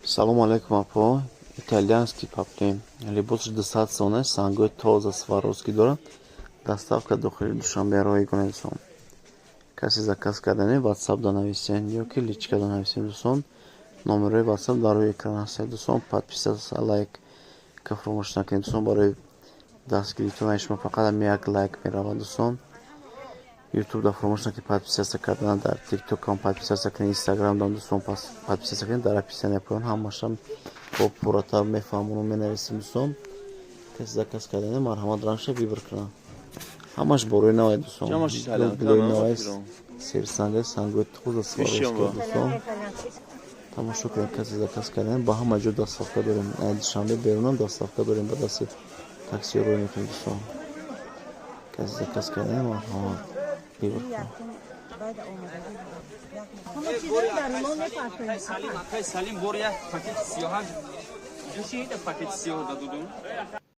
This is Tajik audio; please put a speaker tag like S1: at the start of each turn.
S1: Салому алейкум, апо. Итальянский поплин. Либосш 200 сомон, сангои тоза Сваровски дорад. Доставка дохили Душанбе ройгон, дӯстон. Касе заказ кардане, WhatsApp да нависен ё ки личка да нависен, дӯстон. Номерои WhatsApp дар рӯи экран ҳастед, дӯстон. Подписаться, лайк ка фаромӯш накунед, дӯстон. Барои дастгиритон шумо фақат ҳами як лайк меравад, дӯстон. Ютуб да фаромӯш накунед подписаться кардан, дар Тиктокам подписаться кунед, Инстаграмдам, дӯстон, подписаться кунед. Дар описания поён ҳамаашам бо пурратар мефаҳмону менависем, дӯстон. Касе заказ кардане, марҳамат, рангша выбор кунад. Ҳамаш борои навай, дӯстон. Билои навай, серсанга, сангои тоза Сваровски, дӯстон. Тамошо кунед, касе заказ кардане, ба ҳама ҷо доставка дорем. Душанбе берунам доставка дорем, ба дасти такси рӯй мекунем, дӯстон. Касе заказ кардане, марҳамат, выбор кунад.
S2: Ҳама чизаро дар рулон мепартоем.
S3: Салим, акай Салим, бор як пакети сиёҳак. Ҷушида, пакети сиёҳ дадудум.